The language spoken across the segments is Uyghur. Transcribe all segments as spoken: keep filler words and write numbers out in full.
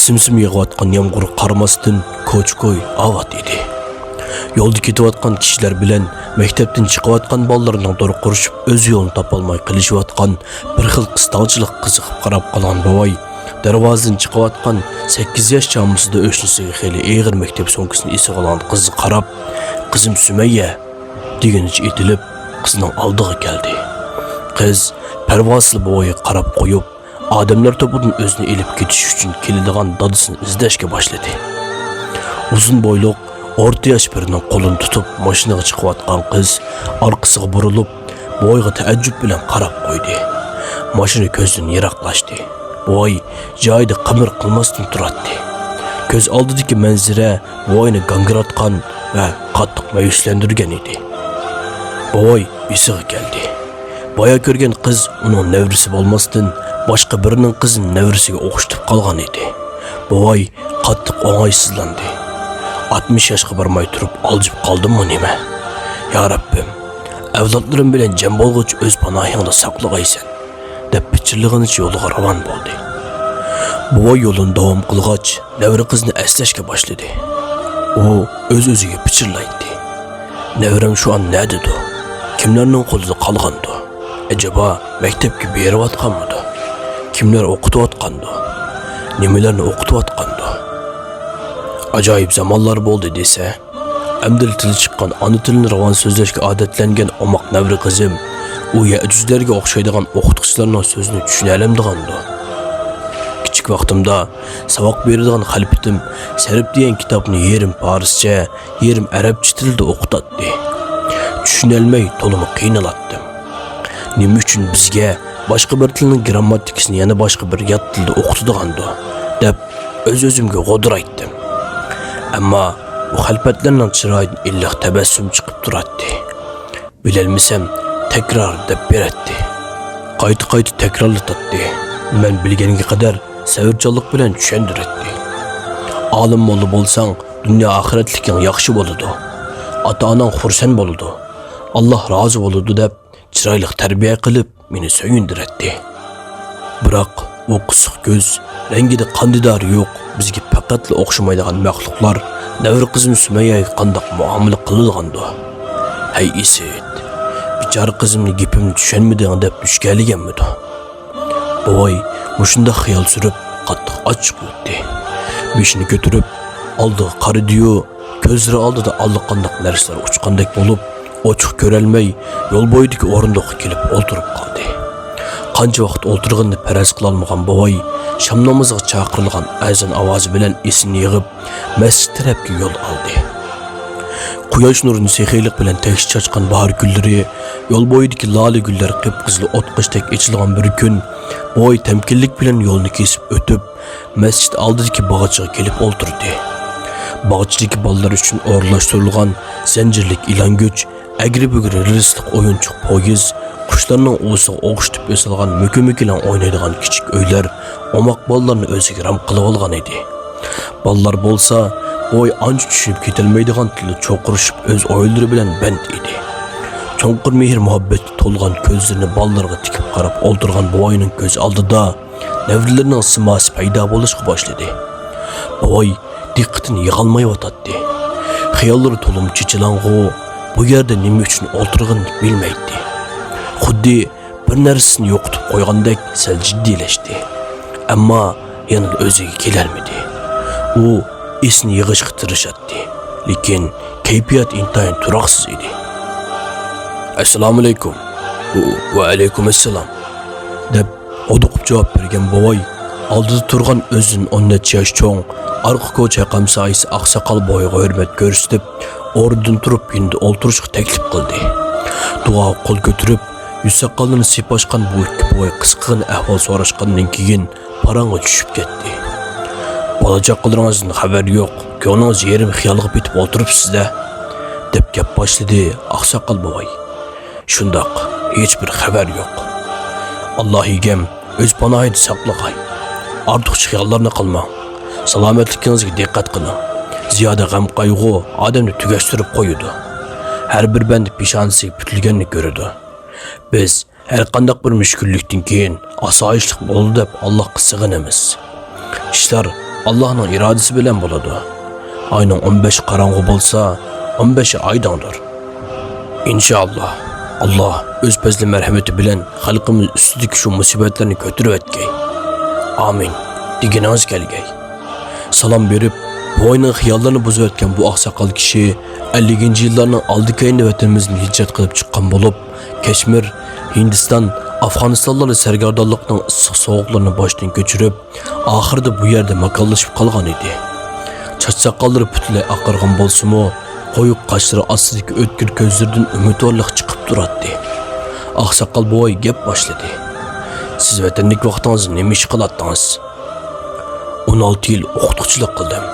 سىم-سىم يېغىۋاتقان يامغۇرغا قارىماستىن، كوچا-كوي ئاۋات ئىدى. يولدا كېتىۋاتقان كىشىلەر بىلەن مەكتەپتىن چىقىۋاتقان بالىلارنىڭ دورىقى ئۇرۇشۇپ، ئۆز يولىنى تاپالماي قېلىشىۋاتقان بىر خىل قىستاڭچىلىققا قىزىقىپ قاراپ قالغان بوۋاي دەرۋازىدىن چىقىۋاتقان سەككىز ياش چامىسىدا ئۆشنىسىگە خېلى ئېغىر مەكتەپ سومكىسىنى ئېسىۋالغان قىزغا قاراپ، «قىزىم سۈمەييە!» دېگىنىچە ئېتىلىپ، قىزنىڭ ئالدىغا كەلدى. قىز پەرۋاسىزلا بوۋايغا قاراپ قويۇپ، ئادەملەر توپىدىن ئۆزىنى ئېلىپ كېتىش ئۈچۈن كېلىدىغان دادىسىنى ئىزدەشكە باشلىدى. ئۇزۇن بويلۇق، ئورتا ياش بىرىنىڭ قولىنى تۇتۇپ ماشىنىغا چىقىۋاتقان قىز ئارقىسىغا بۇرۇلۇپ، بوۋايغا تەئەججۈپ بىلەن قاراپ قويدى. ماشىنا كۆزدىن يىراقلاشتى. بوۋاي جايىدا قىمىر قىلماستىن تۇراتتى. كۆز ئالدىدىكى مەنزىرە بوۋاينى گاڭگىراتقان ۋە قاتتىق مەيۈسلەندۈرگەن ئىدى. بوۋاي ئېسىگە كەلدى. بايا كۆرگەن قىز ئۇنىڭ نەۋرىسى بولماستىن، باشقا بىرىنىڭ قىزىنى نەۋرىسىگە ئوخشىتىپ قالغان ئىدى. بوۋاي قاتتىق ئوڭايسىزلاندى. «ئاتمىش ياشقا بارماي تۇرۇپ ئالجىپ قالدىممۇ نېمە؟ يا رەببىم، ئەۋلادلىرىم بىلەن جەم بولغۇچە ئۆز پاناھىڭدا ساقلىغايسەن» دەپ پىچىرلىغىنىچە يولىغا راۋان بولدى. بوۋاي يولىنى داۋام قىلغاچ، نەۋرە قىزنى ئەسلەشكە باشلىدى. ئۇ ئۆز-ئۆزىگە پىچىرلايتتى: «نەۋرەم شۇ ئان نەدىدۇ؟ كىملەرنىڭ قولىدا قالغاندۇ؟ ئەجەبا مەكتەپكە بېرىۋاتقانمىدۇ؟ كىملەر ئوقۇتۇۋاتقاندۇ؟ نېمىلەرنى ئوقۇتۇۋاتقاندۇ؟» ئاجايىپ زامانلار بولدى دېسە، ئەمدىلا تىلى چىققان ئانا تىلىنى راۋان سۆزلەشكە ئادەتلەنگەن ئوماق نەۋرە قىزىم، ئۇ يەئجۈجلەرگە ئوخشايدىغان ئوقۇتقۇچىلارنىڭ سۆزىنى چۈشىنەلەمدىغاندۇ؟ كىچىك ۋاقتىمدا ساۋاق بېرىدىغان خەلپىتىم سەرپ دېگەن كىتابنى يېرىم پارسچە، يېرىم ئەرەبچە تىلدا ئوقۇتاتتى. چۈشىنەلمەي تولىمۇ قىينىلاتتىم. «نېمە ئۈچۈن بىزگە باشقا بىر تىلنىڭ گىرامماتىكىسىنى يەنە باشقا بىر يات تىلدا ئوقۇتىدىغاندۇ؟» دەپ ئۆز-ئۆزۈمگە غودۇرايتتىم. ئەمما ئۇ خەلپەتلەرنىڭ چىرايىدىن ئىللىق تەبەسسۇم چىقىپ تۇراتتى. بىلەلمىسەم، «تەكرار» دەپ بېرەتتى. قايتا-قايتا تەكرارلىتاتتى. مەن بىلگەنگە قەدەر سەۋرچانلىق بىلەن چۈشەندۈرەتتى. «ئالىم موللا بولساڭ، دۇنيا ئاخىرەتلىكىڭ ياخشى بولىدۇ. ئاتا-ئاناڭ خۇرسەن بولىدۇ. ئاللاھ رازى بولىدۇ» دەپ، چىرايلىق تەربىيە قىلىپ، مېنى سۆيۈندۈرەتتى. بىراق ئۇ قىسىق كۆز، رەڭگىدە قاندىدارى يوق، بىزگە پەقەتلا ئوخشىمايدىغان مەخلۇقلار نەۋرە قىزىم سۈمەييەگە قانداق مۇئامىلە قىلىدىغاندۇ؟ ھەي ئىسىت، بىچارە قىزىمنى گېپىمنى چۈشەنمىدىڭ دەپ دۈچ كەلگەنمىدۇ؟ بوۋاي مۇشۇنداق خىيال سۈرۈپ، قاتتىق ئاچچىقلىنىپتۇ. بېشىنى كۆتۈرۈپ، ئالدىغا قارىدىيۇ، كۆزلىرى ئالدىدا ئاللىقانداق نەرسىلەر ئۇچقاندەك بولۇپ، ئوچۇق كۆرەلمەي، يول بويىدىكى ئورۇندۇققا كېلىپ ئولتۇرۇپ قالدى. قانچە ۋاقىت ئولتۇرغىنىنى پەرەز قىلالمىغان بوۋاي شام نامىزىغا چاقىرىلغان ئەزان ئاۋازى بىلەن ئېسىنى يىغىپ، مەسچىت تەرەپكە يول ئالدى. قۇياش نۇرىنى سېخىيلىق بىلەن تەكشى چاچقان باھار كۈنلىرى، يول بويىدىكى لالە گۈللەر قىپقىزىل ئوتقاشتەك ئېچىلغان بىر كۈن، بوۋاي تەمكىنلىك بىلەن يولنى كېسىپ ئۆتۈپ، مەسچىت ئالدىدىكى باغچىغا كېلىپ ئولتۇردى. باغچىدىكى بالىلار ئۈچۈن ئورۇنلاشتۇرۇلغان زەنجىرلىك ئىلانگۈچ، ئەگرى-بۈگرى رېلىسلىق ئويۇنچۇق پويىز، قۇشلارنىڭ ئۇۋىسىغا ئوخشىتىپ ياسالغان مۆكە-مۆكىلەڭ ئوينايدىغان كىچىك ئۆيلەر ئوماق بالىلارنى ئۆزىگە رام قىلىۋالغان ئىدى. بالىلار بولسا بوۋاي ئانچە چۈشىنىپ كېتەلمەيدىغان تىلدا چوقۇرۇشۇپ، ئۆز ئويلىرى بىلەن بەند ئىدى. چوڭقۇر مېھىر-مۇھەببەتكە تولغان كۆزلىرىنى بالىلارغا تىكىپ قاراپ ئولتۇرغان بوۋاينىڭ كۆز ئالدىدا نەۋرىلىرىنىڭ سىماسى پەيدا بولۇشقا باشلىدى. بوۋاي دىققىتىنى يىغالمايۋاتاتتى. خىياللىرى تولىمۇ چېچىلاڭغۇ، بۇ يەردە نېمە ئۈچۈن ئولتۇرغىنىنى بىلمەيتتى. خۇددى بىر نەرسىسىنى يوقىتىپ قويغاندەك سەل جىددىيلەشتى. ئەمما يەنىلا ئۆزىگە كېلەلمىدى. ئۇ ئېسىنى يىغىشقا تىرىشاتتى، لېكىن كەيپىياتى ئىنتايىن تۇراقسىز ئىدى. «ئەسسالامۇئەلەيكۇم.» «ۋەئەلەيكۇم ئەسسالام» دەپ ھودۇقۇپ جاۋاب بەرگەن بوۋاي ئالدىدا تۇرغان ئۆزىدىن ئون نەچچە ياش چوڭ، ئارقا كوچا ھەمسايىسى ئاقساقال بوۋايغا ھۆرمەت كۆرسىتىپ، ئورنىدىن تۇرۇپ يېنىدا ئولتۇرۇشقا تەكلىپ قىلدى. دۇئاغا قول كۆتۈرۈپ، يۈز ساقاللىرىنى سىيپاشقان بۇ ئىككى بوۋاي قىسقىغىنە ئەھۋال سوراشقاندىن كېيىن پاراڭغا چۈشۈپ كەتتى. «بالا-چاقىلىرىڭىزدىن خەۋەر يوق، كۆڭلىڭىز يېرىم خىيالغا پېتىپ ئولتۇرۇپسىز-دە» دەپ گەپ باشلىدى ئاقساقال بوۋاي. «شۇنداق، ھېچبىر خەۋەر يوق. ئاللا ئىگەم ئۆز پاناھىدا ساقلىغاي. ئارتۇقچە خىياللارنى قىلماڭ. سالامەتلىكىڭىزگە دىققەت قىلىڭ. زىيادە غەم-قايغۇ ئادەمنى تۈگەشتۈرۈپ قويىدۇ. ھەر بىر بەندە پېشانىسىگە پۈتۈلگەننى كۆرىدۇ. بىز ھەرقانداق بىر مۈشكۈللۈكتىن كېيىن ئاسايىشلىق بولىدۇ دەپ ئاللاغا سېغىنىمىز. ئىشلار ئاللاھنىڭ ئىرادىسى بىلەن بولىدۇ. ئاينىڭ ئون بەشى قاراڭغۇ بولسا، ئون بەشى ئايدىڭدۇر. ئىنشائاللا، ئاللا ئۆز پەزلى مەرھەمىتى بىلەن خەلقىمىز ئۈستىدىكى شۇ مۇسىبەتلەرنى كۆتۈرۈۋەتكەي. ئامىن. دېگىنىڭىز كەلگەي. سالام بېرىپ، بوۋاينىڭ خىياللىرىنى بۇزۇۋەتكەن بۇ ئاقساقال كىشى ئەللىكىنچى يىللارنىڭ ئالدى كەينىدە ۋەتىنىمىزدىن ھىجرەت قىلىپ چىققان بولۇپ، كەشمىر، ھىندىستان، ئافغانىستانلاردا سەرگەردانلىقنىڭ ئىسسىق سوغۇقلىرىنى باشتىن كۆچۈرۈپ، ئاخىرىدا بۇ يەردە ماكانلىشىپ قالغان ئىدى. چاچ-ساقاللىرى پۈتۈنلەي ئاقارغان بولسىمۇ، قويۇق قاشلىرى ئاستىدىكى ئۆتكۈر كۆزلىرىدىن ئۈمىدۋارلىق چىقىپ تۇراتتى. ئاقساقال بوۋاي گەپ باشلىدى. سىز ۋەتەندىكى ۋاقتىڭىزدا نېمە ئىش قىلاتتىڭىز؟ ئون ئالتە يىل ئوقۇتقۇچىلىق قىلدىم.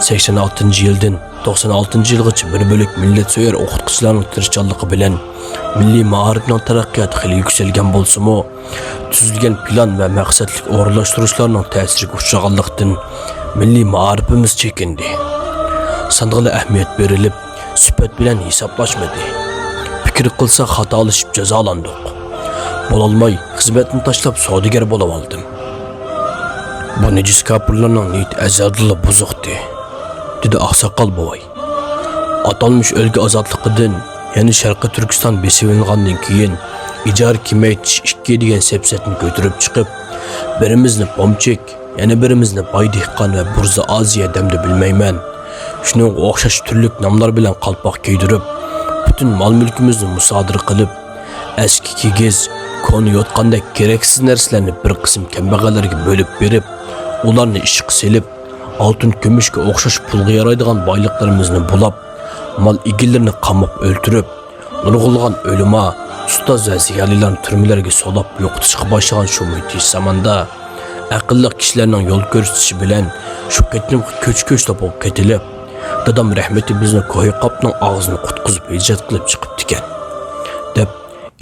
سەكسەن ئالتىنچى يىلدىن توقسان ئالتىنچى يىلغىچە بىر بۆلەك مىللەتسۆيەر ئوقۇتقۇچىلارنىڭ تىرىشچانلىقى بىلەن مىللىي مائارىپنىڭ تەرەققىياتى خېلى يۈكسەلگەن بولسىمۇ، تۈزۈلگەن پىلان ۋە مەقسەتلىك ئورۇنلاشتۇرۇشلارنىڭ تەسىرىگە ئۇچرىغانلىقتىن، مىللىي مائارىپىمىز چېكىندى. سانغىلا ئەھمىيەت بېرىلىپ، سۈپەت بىلەن ھېسابلاشمىدى. پىكىر قىلسا خاتالىشىپ جازالاندۇق. بولالماي خىزمەتنى تاشلاپ سودىگەر بولۇۋالدىم. بۇ نىجىس كاپىرلارنىڭ نىيىتى ئەزەلدىنلا بۇزۇقتى، دېدى ئاقساقال بوۋاي. ئاتالمىش ئۆلكە ئازادلىقىدىن، يەنى شەرقىي تۈركىستان بېسىۋېلىنغاندىن كېيىن، ئىجارە كېمەيتىش ئىككى دېگەن سەپسەتىنى كۆتۈرۈپ چىقىپ، بىرىمىزنى پومچىك، يەنە بىرىمىزنى باي دېھقان ۋە بۇرزا ئازىيە دەمدى بىلمەيمەن، شۇنىڭغا ئوخشاش تۈرلۈك ناملار بىلەن قالپاق كىيدۈرۈپ، پۈتۈن مال-مۈلكىمىزنى مۇسادىرە قىلىپ، ئەسكى كىگىز، كونا يوتقاندەك كېرەكسىز نەرسىلەرنى بىر قىسىم كەمبەغەللەرگە بۆلۈپ بېرىپ، ئۇلارنى ئىشقا سېلىپ، ئالتۇن، كۈمۈشكە ئوخشاش پۇلغا يارايدىغان بايلىقلىرىمىزنى بۇلاپ، مال ئىگىلىرىنى قاماپ ئۆلتۈرۈپ، نۇرغۇنلىغان ئۆلىما، ئۇستاز ۋە زىيالىيلارنى تۈرمىلەرگە سولاپ يوقىتىشقا باشلىغان شۇ مۇدھىش زاماندا، ئەقىللىق كىشىلەرنىڭ يول كۆرسىتىشى بىلەن شۇ قېتىمقى كۆچ-كۆچ توپىغا قېتىلىپ، دادام رەھمىتى بىزنى كوھى قاپنىڭ ئاغزىنى قۇتقۇزۇپ ھىجرەت قىلىپ چىقىپتىكەن، دەپ،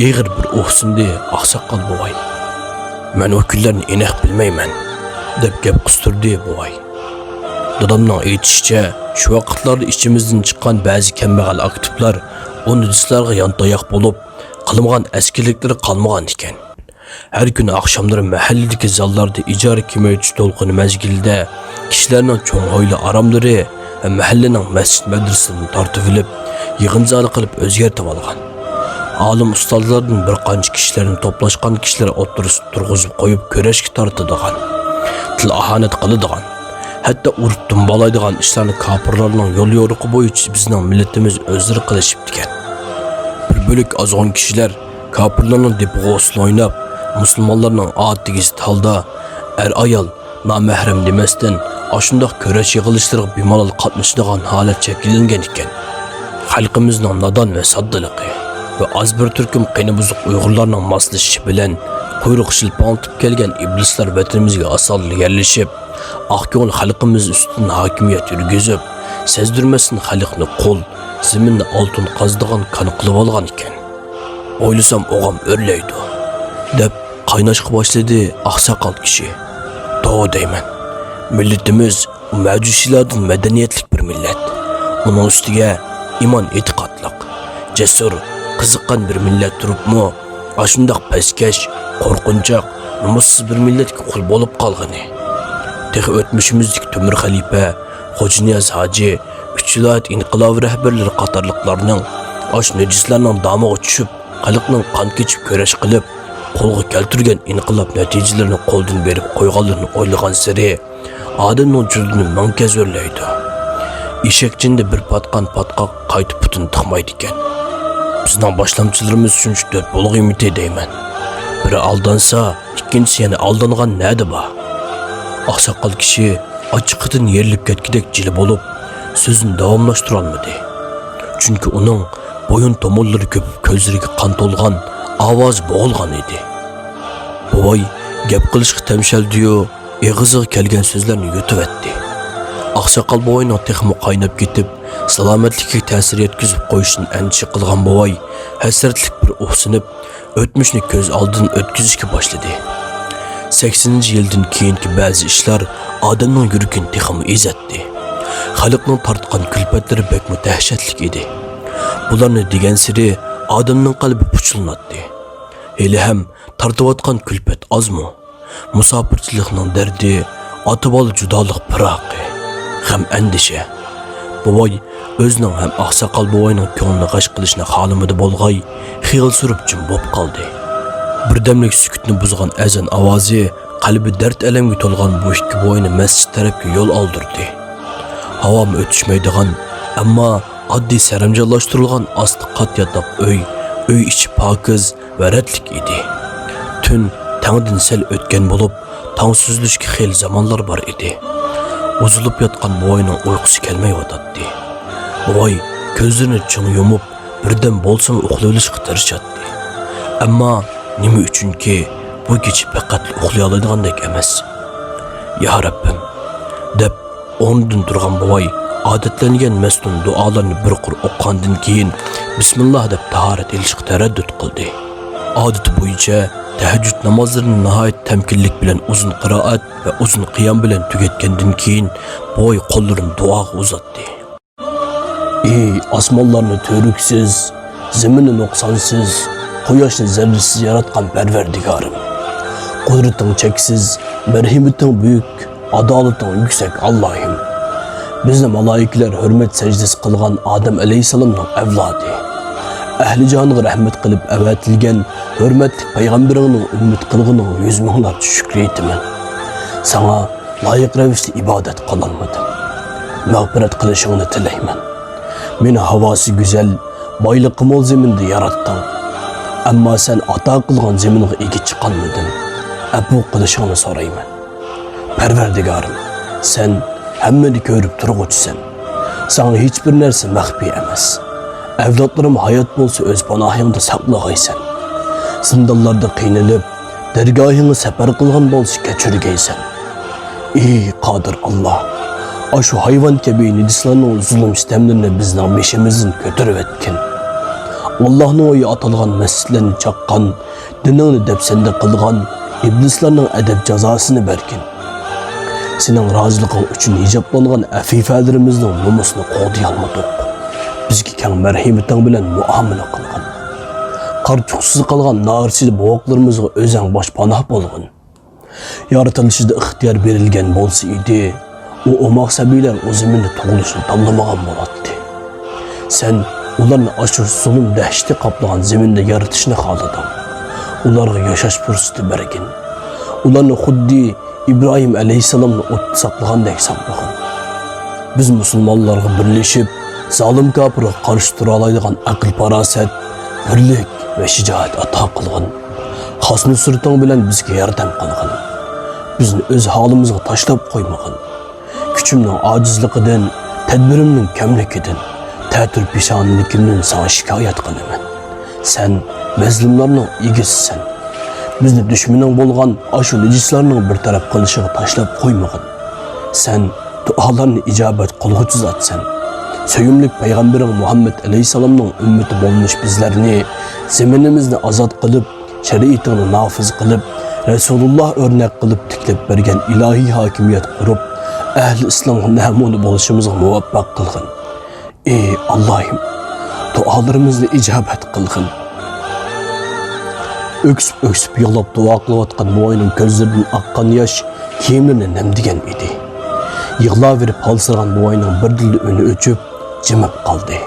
ئېغىر بىر ئۇھسىندى ئاقساقال بوۋاي. مەن ئۇ كۈنلەرنى ئېنىق بىلمەيمەن، دەپ گەپ قىستۇردى بوۋاي. دادامنىڭ ئېيتىشىچە، شۇ ۋاقىتلاردا ئىچىمىزدىن چىققان بەزى كەمبەغەل ئاكتىپلار ئۇ نىجىسلارغا يانتاياق بولۇپ، قىلمىغان ئەسكىلىكلىرى قالمىغان ئىكەن. ھەر كۈنى ئاخشاملىرى مەھەللىدىكى زاللاردا ئىجارە كېمەيتىش دولقۇنى مەزگىلىدە كىشىلەرنىڭ چوڭ ھويلا ئاراملىرى ۋە مەھەللىنىڭ مەسچىت مەدرىسىلىرىنى تارتىۋېلىپ، يىغىن زالى قىلىپ ئۆزگەرتىۋالغان. ئالىم ئۇستازلاردىن بىر قانچە كىشىلەرنى توپلاشقان كىشىلەر ئوتتۇرىسىدا تۇرغۇزۇپ قويۇپ كۈرەشكە تارتىدىغان، تىل ئاھانەت قىلىدىغان، ھەتتا ئۇرۇپ دۇمبالايدىغان ئىشلارنى كاپىرلارنىڭ يول يورۇقى بويىچە بىزنىڭ مىللىتىمىز ئۆزلىرى قىلىشىپتىكەن. بىر بۆلەك ئازغۇن كىشىلەر كاپىرلارنىڭ دېپىغا ئۇسسۇل ئويناپ، مۇسۇلمانلارنىڭ ئادىتىگە زىت ھالدا ئەر-ئايال، نامەھرەم دېمەستىن، ئاشۇنداق كۈرەش يىغىلىشلىرىغا بىمالال قاتنىشىدىغان ھالەت شەكىللەنگەن ئىكەن. خەلقىمىزنىڭ نادان ۋە ساددىلىقى ۋە ئاز بىر تۈركۈم قېنى بۇزۇق ئۇيغۇرلارنىڭ ماسلىشىشى بىلەن قۇيرۇق شىلپاڭلىتىپ كەلگەن ئىبلىسلار ۋەتىنىمىزگە ئاسانلا يەرلىشىپ، ئاق كۆڭۈل خەلقىمىز ئۈستىدىن ھاكىمىيەت يۈرگۈزۈپ، سەزدۈرمەستىن خەلقنى قۇل، زېمىننى ئالتۇن قازىدىغان كان قىلىۋالغان ئىكەن. ئويلىسام ئوغام ئۆرلەيدۇ، دەپ قايناشقا باشلىدى ئاقساقال كىشى. توۋا دەيمەن. مىللىتىمىز مەجۇسىيلاردىن مەدەنىيەتلىك بىر مىللەت. ئۇنىڭ ئۈستىگە ئىمان ئېتىقادلىق، جەسۇر، قىزىققان بىر مىللەت تۇرۇپمۇ، ئاشۇنداق پەسكەش، قورقۇنچاق، نومۇسسىز بىر مىللەتكە قۇل بولۇپ قالغىنى. تېخى ئۆتمۈشىمىزدىكى تۆمۈر خەلىپە، خوجانىياز ھاجى، ئۈچ ۋىلايەت ئىنقىلابى رەھبەرلىرى قاتارلىقلارنىڭ ئاشۇ نىجىسلارنىڭ دامىغا چۈشۈپ، خەلقنىڭ قان كېچىپ كۈرەش قىلىپ، قولغا كەلتۈرگەن ئىنقىلاب نەتىجىلىرىنى قولدىن بېرىپ قويغانلىرىنى ئويلىغانسېرى، ئادەمنىڭ جۇدۇنى مىڭ كەز ئۆرلەيدۇ. ئېشەك جىندە بىر پاتقان پاتقاق قايتا پۇتىنى تىقمايدىكەن. بىزنىڭ باشلامچىلىرىمىز شۇنچە دۆت بولغىيمىتى دەيمەن. بىرى ئالدانسا، ئىككىنچىسى يەنە ئالدانغان نەدە بار؟ ئاقساقال كىشى ئاچچىقىدىن يېرىلىپ كەتكۈدەك جىلە بولۇپ، سۆزىنى داۋاملاشتۇرالمىدى. چۈنكى ئۇنىڭ بويۇن تومۇرلىرى كۆپۈپ، كۆزلىرىگە قان تولغان، ئاۋازى بوغۇلغان ئىدى. بوۋاي گەپ قىلىشقا تەمشەلدى-يۇ، ئېغىزىغا كەلگەن سۆزلەرنى يۇتۇۋەتتى. ئاقساقال بوۋاينىڭ تېخىمۇ قايناپ كېتىپ، سالامەتلىكىگە تەسىر يەتكۈزۈپ قويۇشىدىن ئەندىشە قىلغان بوۋاي ھەسرەتلىك بىر ئۇھسىنىپ، ئۆتمۈشنى كۆز ئالدىدىن ئۆتكۈزۈشكە باشلىدى. سەكسىنىنچى يىلدىن كېيىنكى بەزى ئىشلار ئادەمنىڭ يۈرىكىنى تېخىمۇ ئېزەتتى. خەلقنىڭ تارتقان كۈلپەتلىرى بەكمۇ دەھشەتلىك ئىدى. بۇلارنى دېگەنسېرى ئادەمنىڭ قەلبى پۇچۇلىناتتى. ھېلىھەم تارتىۋاتقان كۈلپەت ئازمۇ؟ مۇساپىرچىلىقنىڭ دەردى، ئاتا-بالا جۇدالىق پىراقى، غەم-ئەندىشە. بوۋاي ئۆزىنىڭ ھەم ئاقساقال بوۋاينىڭ كۆڭلىنى غەش قىلىشنى خالىمىدى بولغاي، خىيال سۈرۈپ جىم بوپ قالدى. بىردەملىك سۈكۈتنى بۇزغان ئەزان ئاۋازى قەلبى دەرد-ئەلەمگە تولغان بۇ ئىككى بوۋاينى مەسچىت تەرەپكە يول ئالدۇردى. ھاۋامۇ ئۆتۈشمەيدىغان، ئەمما ئاددىي سەرەمجانلاشتۇرۇلغان ئاستى قات ياتاق ئۆي، ئۆي ئىچى پاكىز ۋە رەتلىك ئىدى. تۈن تەڭدىن سەل ئۆتكەن بولۇپ، تاڭ سۈزۈلۈشكە خېلى زامانلار بار ئىدى. بۇزۇلۇپ ياتقان بوۋاينىڭ ئۇيقۇسى كەلمەيۋاتاتتى. بوۋاي كۆزلىرىنى چىڭ يۇمۇپ، بىردەم بولسىمۇ ئۇخلىۋېلىشقا تىرىشاتتى. ئەمما نېمە ئۈچۈنكى، بۇ كېچە پەقەتلا ئۇخلىيالايدىغاندەك ئەمەس. يا رەببىم، دەپ ئورنىدىن تۇرغان بوۋاي ئادەتلەنگەن مەستۇن دۇئالارنى بىر قۇر ئوقۇغاندىن كېيىن، بىسمىللا دەپ تاھارەت ئېلىشقا تەرەددۇت قىلدى. ئادىتى بويىچە تەھەججۇد نامازلىرىنى ناھايىتى تەمكىنلىك بىلەن ئۇزۇن قىرائەت ۋە ئۇزۇن قىيام بىلەن تۈگەتكەندىن كېيىن، بوۋاي قوللىرىنى دۇئاغا ئۇزاتتى. ئى ئاسمانلارنى تۈۋرۈكسىز، زېمىننى نۇقسانسىز، قۇياشنى زەررىسىز ياراتقان پەرۋەردىگارىم! قۇدرىتىڭ چەكسىز، مەرھىمىتىڭ بۈيۈك، ئادالىتىڭ يۈكسەك ئاللاھىم! بىزنى مالائىكىلەر ھۆرمەت سەجدىسى قىلغان ئادەم ئەلەيھىسسالامنىڭ ئەۋلادى، ئەھلى جانىغا رەھمەت قىلىپ ئەۋەتىلگەن ھۆرمەتلىك پەيغەمبىرىڭنىڭ ئۈممىتى قىلغىنىڭغا يۈز مىڭلارچە شۈكرى ئېيتىمەن. ساڭا لايىق رەۋىشتە ئىبادەت قىلالمىدىم. مەغپىرەت قىلىشىڭنى تىلەيمەن. مېنى ھاۋاسى گۈزەل، بايلىقى مول زېمىندا ياراتتىڭ. ئەمما سەن ئاتا قىلغان زېمىنغا ئىگە چىقالمىدىم. ئەپۇ قىلىشىڭنى سورايمەن. پەرۋەردىگارىم، سەن ھەممىنى كۆرۈپ تۇرغۇچىسەن. ساڭا ھېچبىر نەرسە مەخپىي ئەمەس. ئەۋلادلىرىم ھايات بولسا ئۆز پاناھىڭدا ساقلىغايسەن. زىندانلاردا قىينىلىپ، دەرگاھىڭغا سەپەر قىلغان بولسا كەچۈرگەيسەن. ئى قادىر ئاللا! ئاشۇ ھايۋان كەبى نىجىسلارنىڭ زۇلۇم-سىتەملىرىنى بىزنىڭ بېشىمىزدىن كۆتۈرۈۋەتكىن. ئاللانىڭ ئۆيى ئاتالغان مەسچىتلەرنى چاققان، دىنىڭنى دەپسەندە قىلغان ئىبلىسلارنىڭ ئەدەپ جازاسىنى بەرگىن. سېنىڭ رازىلىقىڭ ئۈچۈن ھىجابلانغان ئەفىفەلىرىمىزنىڭ نومۇسىنى قوغدىيالمىدۇق. بىزگە كەڭ مەرھىمىتىڭ بىلەن مۇئامىلە قىلغىن. قارچۇقسىز قالغان نارەسىدە بوۋاقلىرىمىزغا ئۆزەڭ باشپاناھ بولغىن. يارىتىلىشىدا ئىختىيار بېرىلگەن بولسا ئىدى، ئۇ ئوماق سەبىيلەر ئۇ زېمىندا تۇغۇلۇشنى تاللىمىغان بولاتتى. سەن ئۇلارنى ئاشۇ زۇلۇم دەھشىتى قاپلىغان زېمىندا يارىتىشنى خالىدىڭ. ئۇلارغا ياشاش پۇرسىتى بەرگىن. ئۇلارنى خۇددى ئىبراھىم ئەلەيھىسسالامنى ئوتتا ساقلىغاندەك ساقلىغىن. بىز مۇسۇلمانلارغا بىرلىشىپ، زالىم كاپىرغا قارشى تۇرالايدىغان ئەقىل-پاراسەت، بىرلىك ۋە شىجائەت ئاتا قىلغىن. خاس نۇسرىتىڭ بىلەن بىزگە ياردەم قىلغىن. بىزنى ئۆز ھالىمىزغا تاشلاپ قويمىغىن. كۈچۈمنىڭ ئاجىزلىقىدىن، تەدبىرىمنىڭ كەملىكىدىن، تەتۈر پېشانىلىكىمدىن ساڭا شىكايەت قىلىمەن. سەن مەزلۇملارنىڭ ئىگىسىسەن. بىزنى دۈشمىنىڭ بولغان ئاشۇ نىجىسلارنىڭ بىر تەرەپ قىلىشىغا تاشلاپ قويمىغىن. سەن دۇئالارنى ئىجابەت قىلغۇچى زاتسەن. سۆيۈملۈك پەيغەمبىرىڭ مۇھەممەد ئەلەيھىسسالامنىڭ ئۈممىتى بولمىش بىزلەرنى، زېمىنىمىزنى ئازاد قىلىپ، شەرىئىتىڭنى نافىز قىلىپ، رەسۇلۇللا ئۆرنەك قىلىپ تىكلەپ بەرگەن ئىلاھىي ھاكىمىيەت قۇرۇپ، ئەھلى ئىسلامغا نەمۇنە بولۇشىمىزغا مۇۋەپپەق قىلغىن. ئى ئاللاھىم، دۇئالىرىمىزنى ئىجابەت قىلغىن. ئۆكسۈپ-ئۆكسۈپ يىغلاپ دۇئا قىلىۋاتقان بوۋاينىڭ كۆزلىرىدىن ئاققان ياش كىيىملىرىنى نەمدىگەن ئىدى. يىغلاۋېرىپ ھالسىرىغان بوۋاينىڭ بىردىنلا ئۈنى ئۆچۈپ، جىمىپ قالدى.